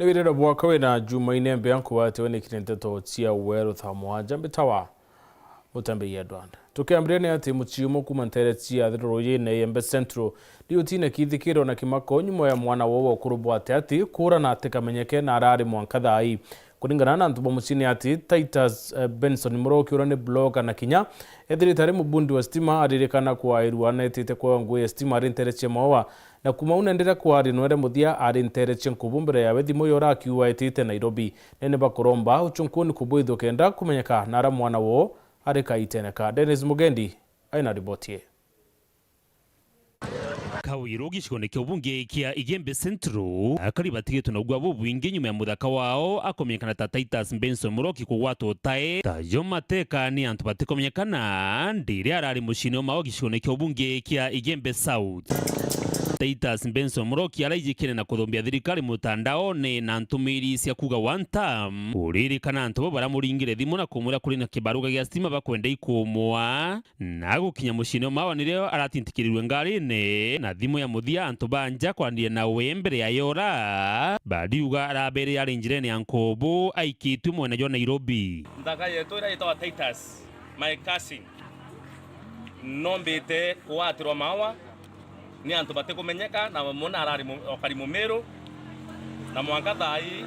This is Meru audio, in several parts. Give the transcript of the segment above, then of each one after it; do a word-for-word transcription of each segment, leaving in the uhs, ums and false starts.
Wiriro bwakwa wina Jumaine mbea nkuwatiwe ni kiri nteto cia weru thaa mwanja mbitawa Mutambi Edward. Tukiambiria ni ati mucii umwe kuuma ntere cia Thiru Ruyine Igembe Central, riutine kithikirwo na kimako nyuma ya mwana woo wa ukuru bwa ati ati kuura na atikamenyeke na arari mwanka thaa ii. Kuringana na antu ba mucii ni ati Titus, eh, Benson Muroki uria ni blogger na kinya ethirite ari mubundi wa stima aririkana kwairua netite kwa ngui ya stima ari ntere cia maua. Na kuuma u nenderea kwaria nwere muthia ari ntere cia nkubu mbere yawe thimu yora akiuga etite Nairobi. Nene bakuromba uchunkuni kubwithua kenda kumenyeka nara mwana woo ari kaitene ka. Dennis Mugendi aina riboti ii. Kawiru gicigone kia ubunge kia Igembe Central, akari batigitwe na ugwa bubwingi nyuma ya muthaka wao akomenyekana ta Titus Benson Muroki kugwatwa utae, tajo mateka ni antu batikomenyekana, ndiri arari muciine umao gicigone kia ubunge kia Igembe South. Titus Benson Muroki araijikire na kuthumbia thirikari mutandaone na ntumiri cia kuuga one term, kuririkana antu bo baramuringire thimu na kumwira kuri na kibaruga gia stima bakwenda ikumwa, na gukinya muciine umao nirio aratintikirirwe ngarine na thimu ya muthia antu ba nja kwaranire nawe mbere ya yora, bariuga arabere ari njirene ya nkubu aikitue mwena jwa Nairobi. Nthaka yetu iria yitagwa Titus, my cousin, nombite kugwatirwa maua ni antu batikumenyeka, na mwana arari mu-, okari Mumiru, na mwanka thaa ii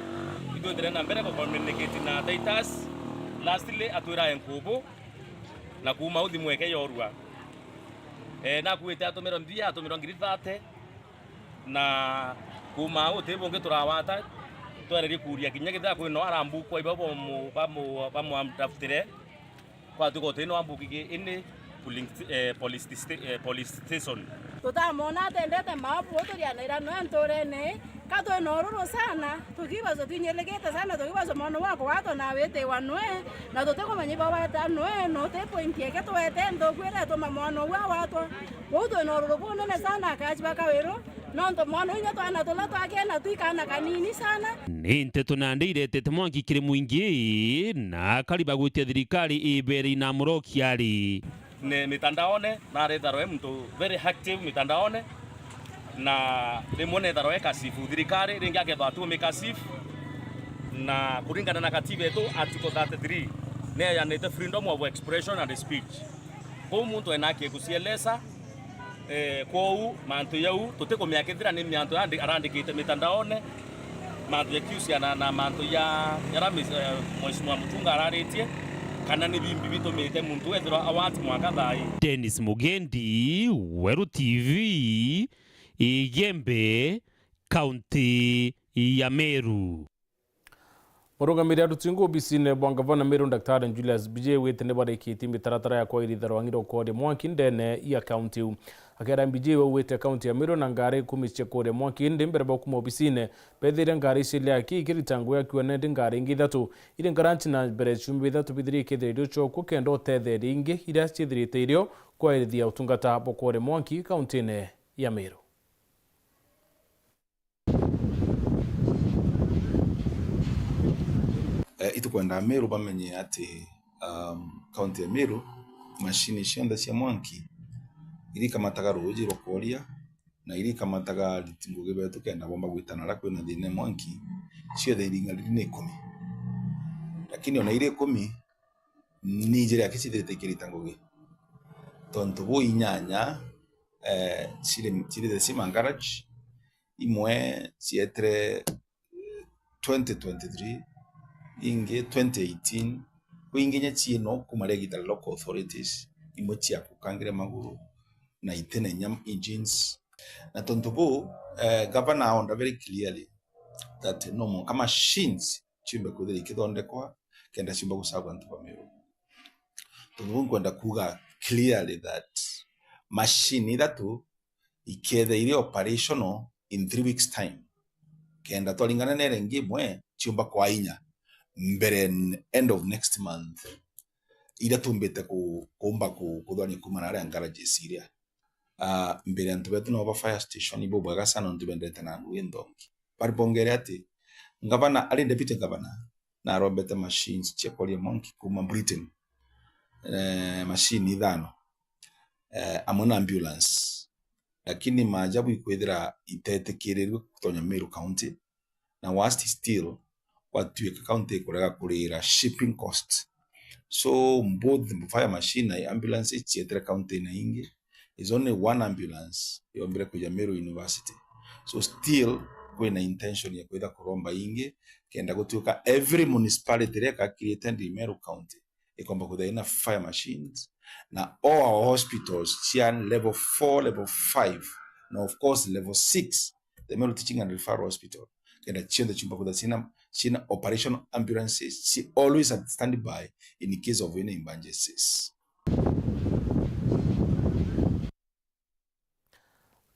itwitire na mbere ku communicate na Titus, lastly atwirae nkubu, na kuuma u thimu eke yorua. Eh, nakuite atumirwa mbia, atumirwa ngiri thate, na kuuma u ti bungi turawata, twererie kuria kinya kethira kwina arambukwa ibo bamu-, bamu-, bamwandafutire. Kwatuka uti no ambuki indi polling sti-, eh, police sti-, eh, police station. Tutamwona atendete maabu, turianaira noe nturene, ka twi na ururu sana, tukibazwa twinyilikite sana, tukibazwa mwana wa kugwatwa na witiwa noe, na tutikumenya ibawata noe, na uti point yeke twete nthuku iria ituma mwana ugu agwatwa. Uu twi na ururu bunene sana, akaji ba Kawiru. Nontu mwana inya twana tula twake na twi kana kanini sana. Ni nteto nandi iretete mwanki kiri mwingi, na akari bagwitia thirikari ibere na Muroki ari. Ni mitandaone, na aretharwa e muntu very active mitandaone, na rimwe netharwa e kasifu thirikari, ringi akethwa atu mikasifu, na kuringana na katiba yetu, article thirty-three, neyanite freedom of expression and speech. Kou muntu ena haki ya kucieleza, eh, kwou mantu jau tutikumenya kethira ni mantu andi-, arandikite mitandaone, mantu ya kiusiana na mantu ya, yara mis-, eh, Mheshimiwa Muchunga araritie, kana ni bimbi bitumite muntu ethirwa awati mwanka thaa ii. Dennis Mugendi, Weru T V, Igembe, kaunti ya Meru. Murungamiri aruti ngu obisine bwa ngavana Meru, Daktari Julius Mbijiwe, augite ni barikitie mitaratara ya kwairithia rwangi rwa kworia mwanki ndene ya kaunti iu. Akera Mbijiwe augite kaunti ya Meru na ngari ikumi cia kworia mwanki, indi mbere bwa kuuma obisine, bethiire ngari icio iliaki ikirita ngugi, akiuga nendi ngari ingi ithatu iri nkaranchi na mbere ciumia bithatu bithiri ikethira irio cokwo kenda utetheria ingi iria ciithirite irio kwairithia utungata bwa kworia mwanki kauntine ya Meru. Eh, itukwenda Meru bamenye ati, um, kaunti ya Meru, macini cionthe cia mwanki iria ikamataga ruuji rwa kworia na iria ikamataga ariti ngugi betu kenda bomba gwitana aria kwina thina e mwanki, ciothe iring'aniri ni ikumi. Lakini ona iri ikumi, ni njira yake cithirite ikirita ngugi. Tontu bu inyanya, eh, ciri, cirite cima garage, imwe cietire twenty twenty-three, ingi twenty eighteen, kwi ingi inya ciino kuma ria igita ria local authorities, imwe ciakukangire maguru na itene inya engines. Na tontu bu, eh, governor aonda very clearly that no mwanka machines ciumbe kwithira ikithondekwa kenda ciumba gucagwa antu ba Meru. Tontu bu nkwenda kuuga clearly that machine ithatu ikethira iri operational in three weeks time. Kenda twaringana na iria ingi imwe ciumba kwa inya mbere n-, end of next month, iria tumbite ku-, kuumba ku-, kuthwania kuuma na aria garages iria. Ah, mbere antu betu nabo ba fire station ibo bwega sana nontu bendete na ngugi nthongi. Bari bongere ati, ngavana, ari deputy governor, na arombete machines cia kworia mwanki kuuma Britain, eh, machine ithano, eh, amwe na ambulance. Lakini maajabu ikwithira itetĩkĩrĩrue gutonya Meru County, Na worst still, gwatuika county ikurega kurira shipping costs. So both fire machine na ambulances cietire county na ingi, is only one ambulance yombire kuja Meru University. So still kwina intention ya kwitha kuromba ingi, kenda gutuika every municipality iria ikakirite ndi Meru County ikomba kwitha ina fire machines, na all our hospitals cia level four, level five, na of course level six, the Meru Teaching and Referral Hospital, kenda cionthe ciumba kwitha cina, cina operational ambulances, ci always at standby in case of any emergencies.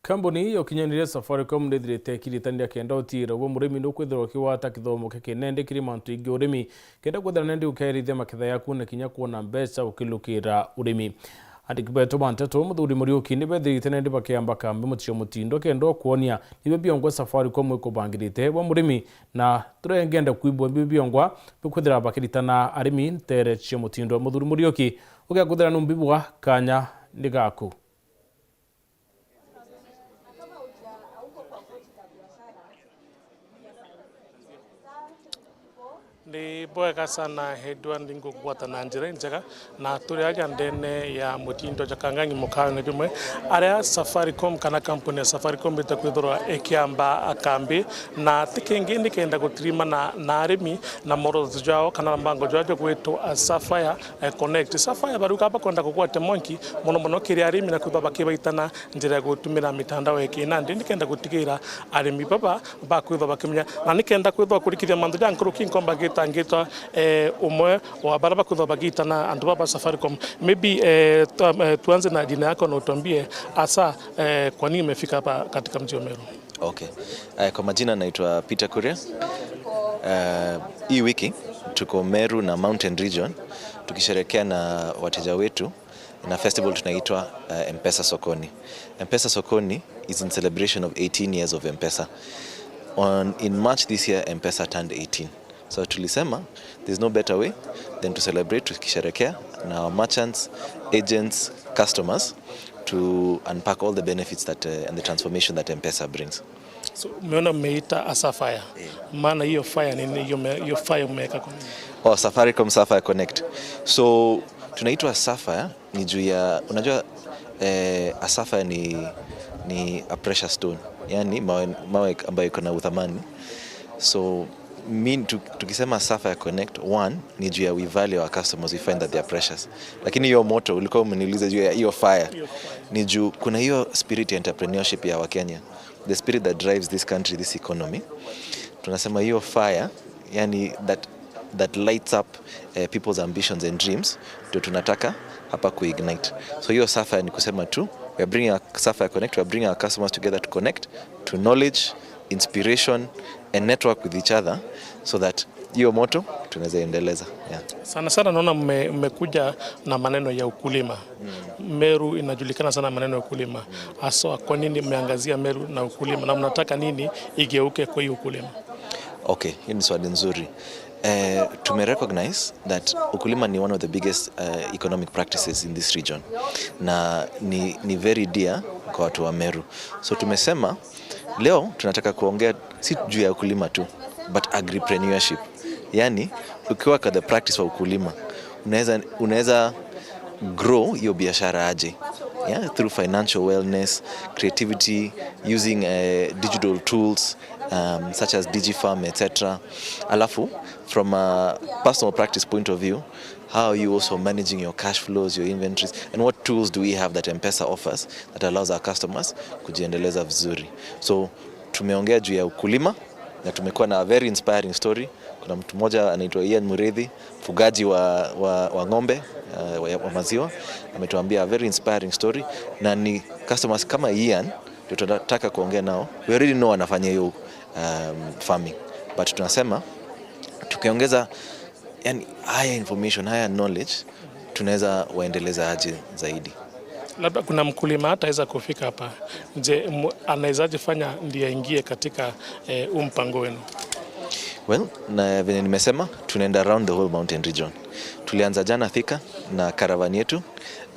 Kambuni ya ukinyaniria Safaricom nithirite ikiritania kenda utiira bwa murimi nukwithirwa ukigwata kithomo kia kinende kiri mantu ingi urimi, kenda kwithira nendi ukerithia maketha yaku na kinya kwona mbeca ukilukira urimi. Andiki betu ba nteto, Muthuri Muriuki, nibethirite nendi bakiamba kambi mucicio mutindo kenda ukwonia nibio biongwa Safaricom ikubangirite bwa murimi, na turengenda kwibua nibio biongwa bikwithira bakiritana arimi ntere cio mutindo. Muthuri Muriuki, ugiakwithira numbibwa, kanya ni gaku. Ni bwega sana Edward, ngugwata na njira injega, na turi aja ndene ya mutindo ja Kang'ang'i Mukawe ni bimwe aria Safaricom kana kampuni ya Safaricom ite kwithirwa ikiamba kambi, na ti kingi ni kenda gutirimana na arimi na morotho jwao kana mbango jwao jwa gwitwa Sapphire eh, Connect. Sapphire barauga bakwenda kugwatia mwanki mono mono kiri arimi na kwithirwa bakibaitana njira ya gutumira mitandao ya kinandi, nikenda gutigira arimi baba bakwithirwa bakimenya, na nikenda kwithirwa kurikithia mantu ja nkuruki, nkomba ngita ngitwa eh, umwe wa baria bakwithirwa bagitana antu baba Safaricom. Maybe eh, tu- eh, tuanze na jina yako na utuambie hasa eh, kwa nini umefika hapa katika mji wa Meru? Okay. Eh, kwa majina naitwa Peter Kuria. Eh, hii wiki tuko Meru na Mountain Region tukisherekea na wateja wetu na festival tunaitwa eh, M-Pesa Sokoni. M-Pesa Sokoni is in celebration of eighteen years of M-Pesa. On, in March this year, M-Pesa turned eighteen. So tulisema there's no better way than to celebrate tukisherekea na our merchants, agents, customers to unpack all the benefits that uh, and the transformation that M-Pesa brings. So umeona, mmeita a Sapphire, maana hiyo fire ni nini? Hiyo me- hiyo fire umeweka kwa nini? Oh, Safaricom Sapphire Connect. So tunaitwa Sapphire ni juu ya, unajua eh, a sapphire ni, ni a precious stone, yani mawe, mawe ambayo iko na uthamani. So mi tu- tukisema Sapphire Connect, one ni juu ya we value our customers, we find that they are precious. Lakini hiyo moto ulikuwa umeniuliza juu ya hiyo fire, ni juu kuna hiyo spirit ya entrepreneurship ya Wakenya, the spirit that drives this country, this economy. Tunasema hiyo fire, yani that, that lights up eh, people's ambitions and dreams, ndio tunataka hapa kuignite. So hiyo Sapphire ni kusema tu, we are bringing our Sapphire Connect, we are bringing our customers together to connect to knowledge, inspiration and network with each other so that hiyo moto tunaweza endeleza. Yeah. Sana sana naona mme- mmekuja na maneno ya ukulima. Meru inajulikana sana maneno ya ukulima. Haswa kwa nini mmeangazia Meru na ukulima, na mnataka nini igeuke kwa hii ukulima? Okay, hiyo ni swali nzuri. Eh, tume recognize that ukulima ni one of the biggest uh, economic practices in this region na ni, ni very dear kwa watu wa Meru. So tumesema leo tunataka kuongea si juu ya ukulima tu, but agripreneurship, yani ukiwa kwa the practice wa ukulima unaweza unaweza grow hiyo biashara aje, yeah, through financial wellness, creativity, using uh, digital tools um, such as Digifarm, et cetera. Alafu from a personal practice point of view, how are you also managing your cash flows, your inventories, and what tools do we have that M-Pesa offers that allows our customers kujiendeleza vizuri? So tumeongea juu ya ukulima na tumekuwa na a very inspiring story. Kuna mtu mmoja anaitwa Ian Murithi, mfugaji wa, wa, wa ng'ombe uh, wa, wa maziwa, ametuambia a very inspiring story, na ni customers kama Ian ndio tunataka kuongea nao. We already know anafanya hiyo um, farming, but tunasema tukiongeza yani higher information, higher knowledge, tunaweza waendeleza aje zaidi. Labda kuna mkulima hataweza kufika hapa, je, mu- anawezaje fanya ndiye aingie katika eh, huu mpango wenu? Well, na venye nimesema, tunaenda around the whole mountain region. Tulianza jana Thika na caravan yetu.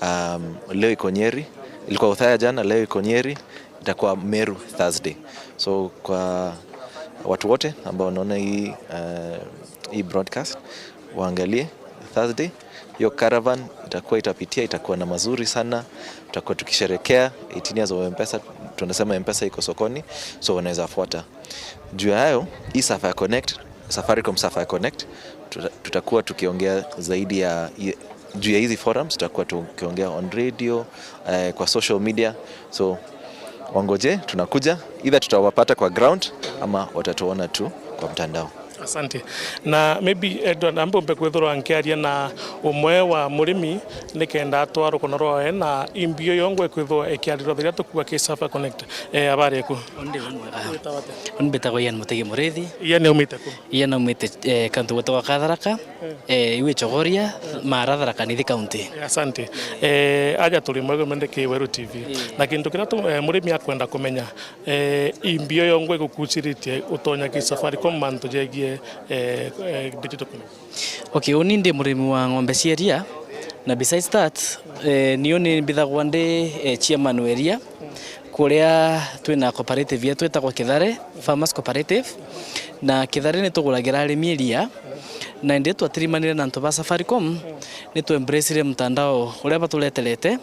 Um, leo iko Nyeri, ilikuwa Othaya jana, leo iko Nyeri, itakuwa Meru Thursday. So kwa Watu wote ambao wanaona hii, eh, hii broadcast, waangalie Thursday. Hiyo caravan itakuwa itapitia, itakuwa na mazuri sana. Tutakuwa tukisherekea eighteen years of M-Pesa, tunasema M-Pesa iko sokoni, so wanaweza fuata. Juu ya hayo, hii Sapphire Connect, Safaricom Sapphire Connect, tuta-, tutakuwa tukiongea zaidi ya, juu ya hizi forums, tutakuwa tukiongea on radio, eh, kwa social media. So, wangoje, tunakuja, either tutawapata kwa ground ama watatuona tu kwa mtandao. Asante. Na maybe, Edward, ambe umbe kwithirwa nkiaria na umwe wa murimi nikenda atwara rukona rwawe na imbio yongwe kwithirwa ikiarirwa thiria tukua ki Sapphire Connect. Eh, habari yaku? Undi wimwega. Witawa atia? Undi mbitagwa Ian Mutegi Murithi. Ian aumite ku? Ian aumite, eh, kantu gwetagwa Katharaka. Eh, iu ichogoria, Mara, Tharaka Nithi County. Eh, asante. Eh, aja turi mwego mende ki Weru T V. Eh. Na kintu kiria tu, eh, murimi akwenda kumenya, eh, imbio yongwe igukuciritie utonya ki Safaricom mantu jegie, eh, eh, digital payment. Okay, uni ndi murimi wa ng'ombe cia iria, na besides that, eh, niu ni mbithagwa ndi, eh, chairman wa iria, kuria twina cooperative yetu itagwa Kithare Farmers Cooperative, na Kithare ni tuguragira arimi iria, na indi twatirimanire na antu ba Safaricom, ni tu embracire mutandao uria batureterete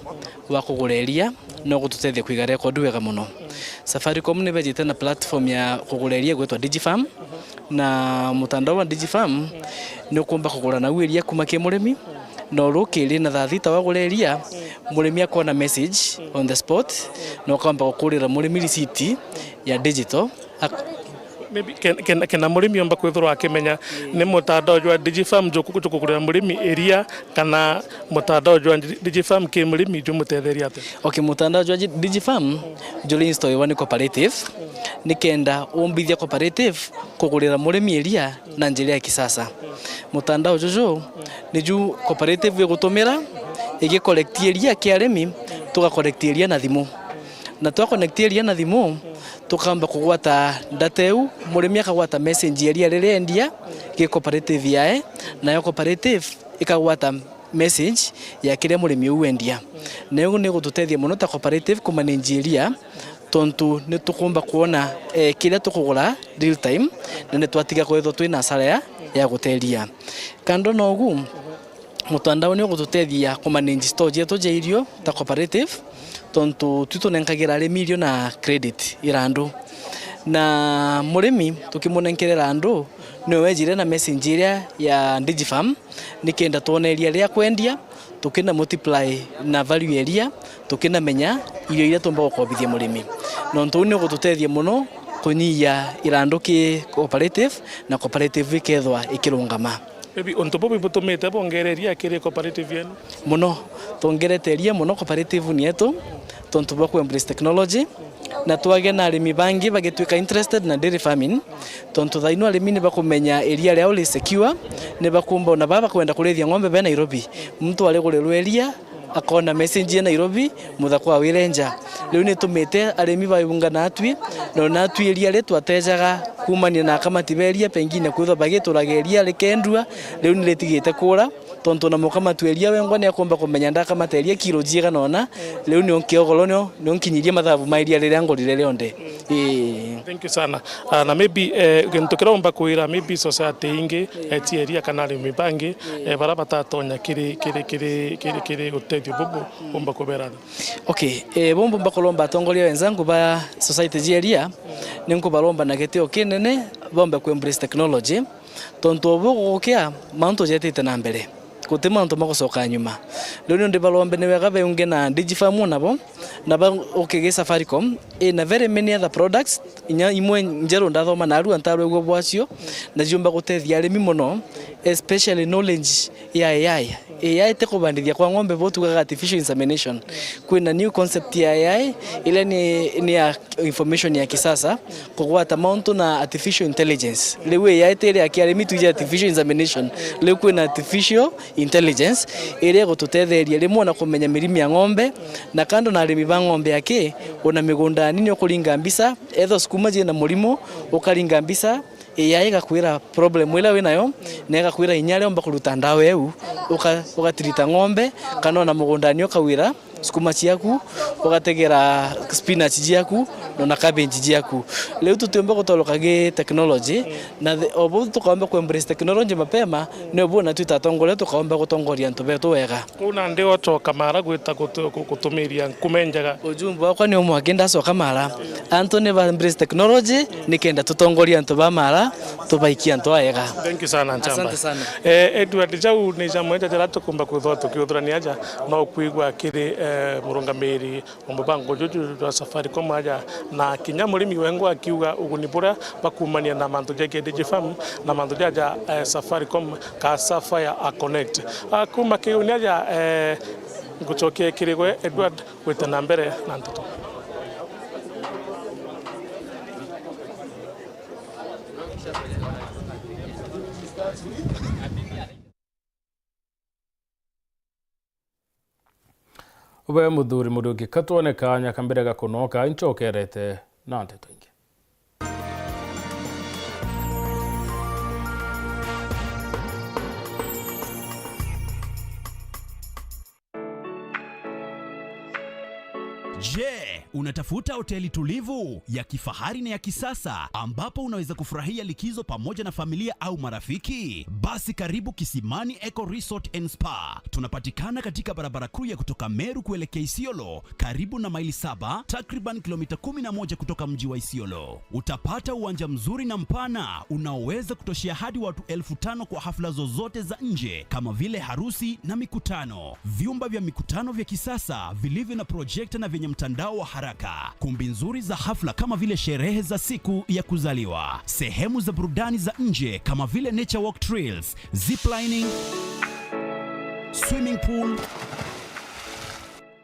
wa kugura iria, no gututethia kwiga record wega muno. Safaricom ni bejite na platform ya kugura iria igwitwa Digifarm, na mutandao wa Digifarm ni ukumba kugura nau iria kuma ki murimi, na uru ukiri na thaa thita wagura iria, murimi akona message on the spot, na ukamba gukurira murimi receipt ya digital. Ak- Maybe ken-, ken-, kena murimi omba kwithirwa akimenya ni mutandao jwa Digifarm juku-, jukugurira murimi iria, kana mutandao jwa Digi-, Digifarm ki murimi jumutetheria atia? Okay, mutandao jwa Digi-, Digifarm juri install iwa ni cooperative, nikenda umbithia cooperative kugurira murimi iria na njira ya kisasa. Mutandao juju niju cooperative igutumira, igicollect iria kia arimi, tugacollect iria na thimu. Na twacollect iria na thimu, tukamba kugwata data iu, murimi akagwata message ya iria riria endia gi cooperative yae, nayo cooperative ikagwata message ya kiria murimi uu wendia. Na iu ni igututethia muno ta cooperative kumanage iria, tontu ni tukumba kwona, eh, kiria tukugura real time, na ni twatiga kwithirwa twina hasara ya, ya guteria. Kando na ugu, mutandao ni ugututethia kumanage store cietu cia irio ta cooperative, tontu tu tunenkagira arimi irio na credit irandu. Na murimi tukimunenkera irandu, niwe wejire na message iria ya Digifarm, nikenda twone iria riria akwendia, tukina multiply na value ya iria, tukinamenya irio iria tumba gukobithia murimi. Nontu uu ni ugututethia muno kunyihia irandu ki cooperative, na cooperative ikethwa ikirungama. Maybe untu bubu ibutumite bwongere iria kiri cooperative yenu? Muno. Twongerete iria muno cooperative-ini yetu, tontu bwa ku embrace technology, na twagea na arimi bangi bagitwika interested na dairy farming, tontu thaino arimi ni bakumenya iria riao ri secure, ni bakumba ona baba bakwenda kurithia ng'ombe be Nairobi. Muntu arigurirwe iria, akona message ya Nairobi, muthako wa wire nja. Riu ni itumite arimi bayungana atwi, na ona atwi iria ri twatejaga kumania na akamati ba iria, pengine kwithwa bagituraga iria rikendua, riu ni ritigite kura, tontu ona mukamati wa iria wengwa ni akumba kumenya ndakamata iria kiro jiigana ona, riu nio nkiogoro nio, nio nkinyirie mathabu ma iria riria ngurire rionthe. Ii. Thank you sana. Ah, na maybe, eh, gintu kiria umba kwira maybe society ingi, eh, ti iria kana arimi bangi, eh, bara batatonya kiri, kiri, kiri, kiri, kiri utethio bubu, umba kubera atia? Okay, eh, bo mbumba kuromba atongoria wenzangu ba society jia iria, ni nkubaromba na gitio kinene, bombe ku embrace technology, tontu o bu gugukia, mantu jetite na mbere. Guti mantu magucoka nyuma. Riu ni ndibarombe ni wega beunge na Digifarm nabo, na ba-, uki gi Safaricom, ina very many other products, inya imwe njeru ndathoma narua ntarwegua bwacio, na ciumba gutethia arimi muno, especially knowledge ya A I. A I ti kubandithia kwa ng'ombe bo tugaga artificial insemination. Kwina new concept ya A I, iria ni, ni ya information ya kisasa, kugwata mauntu na artificial intelligence. Riu A I ti iria kia arimi twije artificial insemination. Riu kwina artificial intelligence, iria igututetheria rimwe na kumenya mirimi ya ng'ombe, na kando na arimi ba ng'ombe aki, ona migunda nini ukuringa mbica, etho sukuma jina murimo, ukaringa mbica, A I igakwira problem iria winayo, na igakwira inya aria umba kuruta ndawa iu, uka-, ugatirita ng'ombe, kana ona mugundani ukawira, Sukuma ciaku, ugategera spinach ciaku, na ona cabbage ciaku. Riu tutiumba gutoroka gi technology, na the, o bau tukaumba ku embrace technology mapema, ni obu na twi ta atongoria tukaumba gutongoria antu betu wega. Kuu nandi ochoka Mara gwita gutu-, gu-, gutumiria nkuma injega. Ujumbe wakwa ni umwe aki ndacoka Mara. Antu ni ba embrace technology, nikenda tutongorie antu ba Mara, tubaikie antu aega. Thank you sana, Nchamba. Asante sana. Eh, Edward, jau ni jamwe ja jaria tukumba kwithwa tukiuthurania aja, no kwigua kiri, eh, murungamiri wa mubango juju jwa Safaricom aja, na kinya murimi wengwa akiuga uguni buria bakumania na mantu ja K D G Farm na mantu jaja, eh, Safaricom ka Sapphire a Connect. Ah, kuma kiuni aja, eh, ngucokie kiri gwe Edward gwita na mbere na nteto. Ube muthuri Muriuki, ka twone kaanya ka mbere ga kunoka, incokerete na nteto ingi. Je, unatafuta hoteli tulivu, ya kifahari na ya kisasa, ambapo unaweza kufurahia likizo pamoja na familia au marafiki? Basi karibu Kisimani Eco Resort and Spa. Tunapatikana katika barabara kuu ya kutoka Meru kuelekea Isiolo, karibu na Maili Saba, takriban kilomita kumi na moja kutoka mji wa Isiolo. Utapata uwanja mzuri na mpana unaoweza kutoshea hadi watu elfu tano kwa hafla zozote za nje kama vile harusi na mikutano. Vyumba vya mikutano vya kisasa vilivyo na projekta na vyenye mtandao wa haraka. Kumbi nzuri za hafla kama vile sherehe za siku ya kuzaliwa. Sehemu za burudani za nje kama vile nature walk trails, ziplining, swimming pool,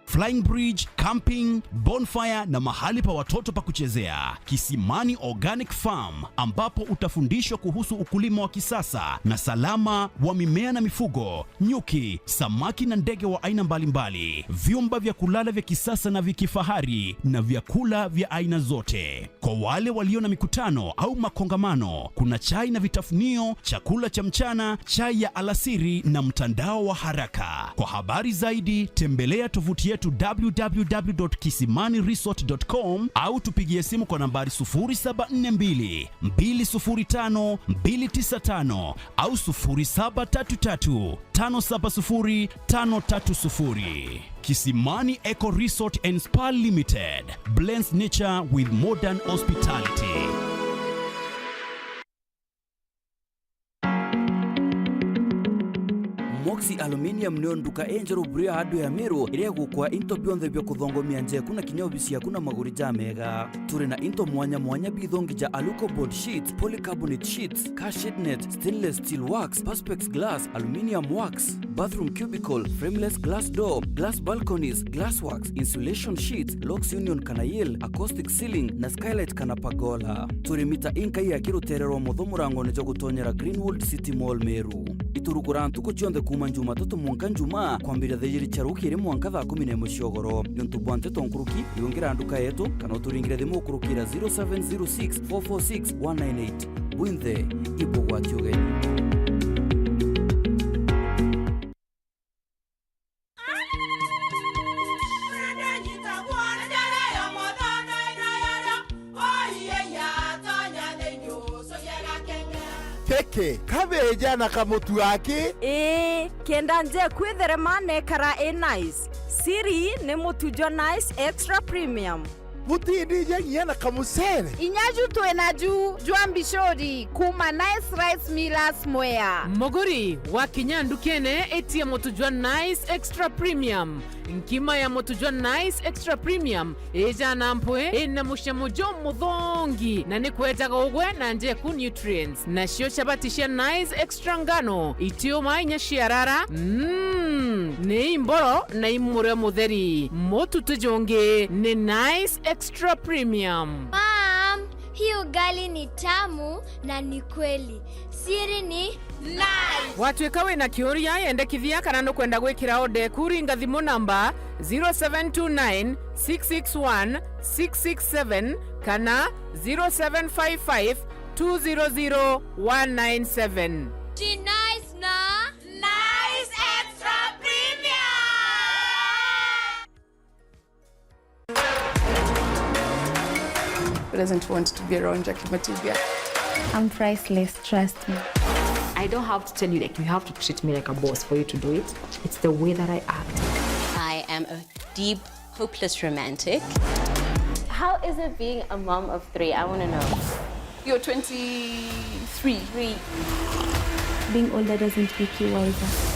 flying bridge, camping, bonfire na mahali pa watoto pa kuchezea. Kisimani Organic Farm, ambapo utafundishwa kuhusu ukulima wa kisasa na salama wa mimea na mifugo, nyuki, samaki na ndege wa aina mbalimbali, vyumba vya kulala vya kisasa na vya kifahari na vyakula vya aina zote. Kwa wale walio na mikutano au makongamano, kuna chai na vitafunio, chakula cha mchana, chai ya alasiri na mtandao wa haraka. Kwa habari zaidi, tembelea tovuti yetu w w w dot kisimani resort dot com au tupigie simu kwa nambari sufuri saba nne mbili, mbili sufuri tano, mbili tisa tano au sufuri saba tatu tatu, tano saba sufuri, tano tatu sufuri. Kisimani Eco Resort and Spa Limited blends nature with modern hospitality. Moxie Aluminium niyo nduka injeru buru ya andu ya Meru iria igukwa into bionthe bia kuthongomia nja yaku na kinya obici yaku na maguri jamega. Turi na into mwanya mwanya bithongi ja Aluco board sheets, polycarbonate sheets, car shade net, stainless steel works, perspex glass, aluminium works, bathroom cubicle, frameless glass door, glass balconies, glass works, insulation sheets, locks union kana yale, acoustic ceiling na skylight kana pergola. Turi mita inkai ya ki rutere rwa mutho murangone jwa gutonyera Greenwood City Mall Meru. Iturugura ntuku cionthe kuuma Jumatatu mwanka Njumaa, kwambiria thaa ijiri cia rukiri mwanka thaa kumi na imwe cia ugoro. Niuntu bwa nteto nkuruki, riungira nduka yetu, kana uturingire thimu ukurukira zero seven zero six, four four six, one nine eight. Bwinthe, ibugwati ugeni. Kiki, kabeja na kamutu aki? Ii, kenda nje kwitherema nekara i nice. Siri ni mutu jwa Nice Extra Premium. Butindija nginya na kamucere? Inya ju twi na ju jwa mbicuri kuuma Nice Rice Millers Mwea. Muguri, wakinya ndukene, itia mutu jwa Nice Extra Premium. Nkima ya mutu jwa Nice Extra Premium ijana mpwi, ina mucamo jumuthongi, na ni kwejaga ugwe na njeku nutrients. Nacio chabati cia Nice Extra ngano, itiuma inya ciarara, mm, ni imboro na imurio mutheri. Mutu ti jungi ni Nice Extra Premium. Mom, hii ugali ni tamu na ni kweli. Siri ni Nice. Watwika wina kiuria, yendekithia kana nukwenda gwikira order eku, ringa thimu namba zero seven two nine, six six one, six six seven kana zero seven five five, two zero zero, one nine seven. Ji Nice na Nice Extra Premium. doesn't want to be around Jackie Matibia. I'm priceless, trust me. I don't have to tell you, like, you have to treat me like a boss for you to do it. It's the way that I act. I am a deep, hopeless romantic. How is it being a mom of three? I wanna know. You're twenty-three. Three. Being older doesn't make you wiser.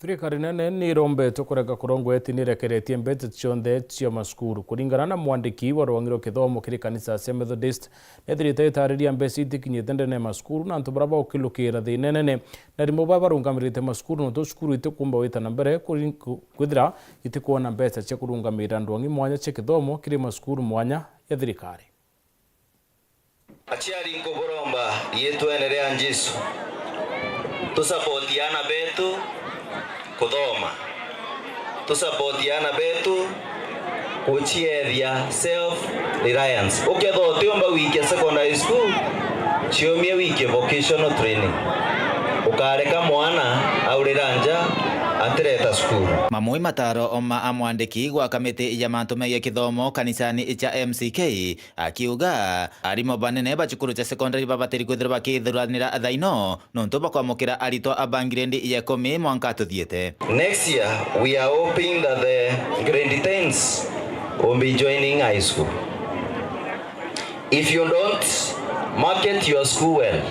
Thirikari nene ni irombetwe kurega kurongwa iti ni irekeretie mbeca cionthe cia macukuru. Kuringana na mwandiki wa rwang'i rwa kithomo kiri kanisa cia Methodist, nethirite itariria mbeca itikinyite ndene ya macukuru na antu baria baukilukira thina nene. Na rimo baba barungamirite macukuru, nontu cukuru itikumba wita na mbere kuri-, ku-, kwithira itikwona mbeca cia kurungamira ndwang'i mwanya cia kithomo kiri macukuru mwanya ya thirikari. Aciari, nkuburomba riitwene ria Jesu, tusapoti aana betu kuthoma, tusapoti aana betu guciethia self reliance. Ukethwa utiumba wikia secondary school, ciumie wikie vocational training. Ukareka mwana aurira nja atireta cukuru. Mamwe mataro ma amwandiki gwa kamiti ya mantu megie kithomo kanisani cha M C K, akiuga arimu banene ba cukuru cha secondary babatiri kwithirwa bakithuranira thaino nontu bakwamukira aritwa a ba ngiredi ya ikumi mwanka tuthiite. Next year, we are hoping that the grade tens will be joining high school. If you don't market your school well,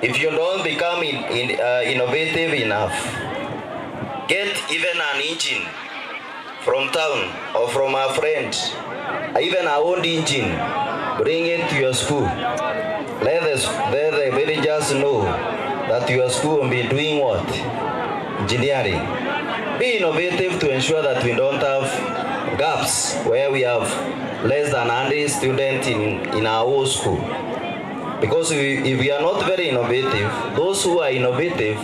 if you don't become in, in, uh, innovative enough, get even an engine from town or from a friend, even a old engine, bring it to your school. Let the, let the villagers know that your school will be doing what? Engineering. Be innovative to ensure that we don't have gaps where we have less than hundred students in, in our whole school. Because we, if we are not very innovative, those who are innovative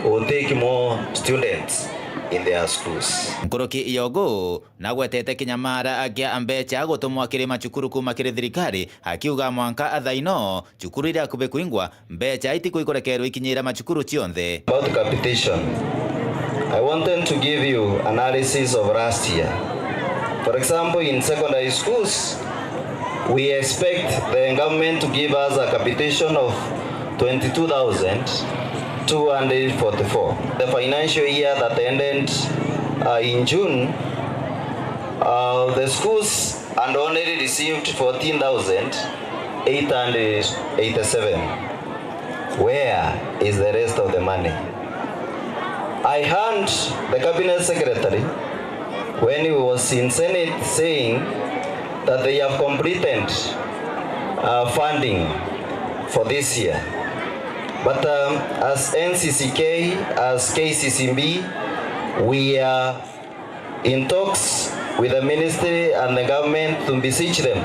will take more students in their schools. Nkuruki ya ugu, nagwetete kinyamara kia mbecha gutumwa kiri macukuru kuma kiri thirikari, akiuga mwanka thaino cukuru iria akubi kuingwa, mbecha itiku ikurekerwa ikinyira macukuru cionthe. About capitation, I wanted to give you analysis of last year. For example, in secondary schools, we expect the government to give us a capitation of twenty-two thousand two hundred forty-four. The financial year that ended, uh, in June, uh, the schools and only received fourteen thousand eight hundred eighty-seven. Where is the rest of the money? I heard the cabinet secretary when he was in Senate saying that they have completed, uh, funding for this year. But, um, as N C C K, as K C C B, we are in talks with the ministry and the government to beseech them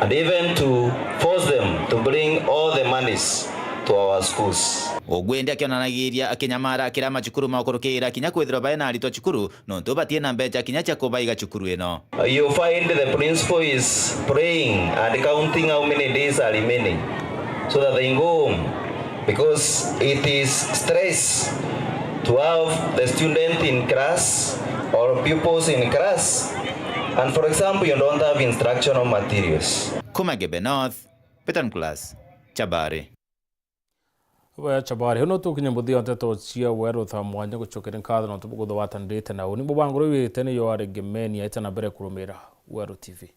and even to force them to bring all the monies to our schools. Ugwindi akionanagiria kinyamara kiria macukuru maukurukira kinya kwithirwa baina aritwa cukuru, nontu batina mbecha kinya cia kubaiga cukuru ino. You find the principal is praying and counting how many days are remaining so that they go home. Because it is stress to have the student in class or pupils in class, and for example, you don't have instructional materials. Kuma Gebe North, Peter Nicholas, Chabari. Baya Chabari, uno tukinye muthia wa nteto cia Weru thaa mwanya gucokera nkatho na tubugutho watanirite na uni mubanguro witene yo ari Gemeni aita na mbere kurumira Weru T V.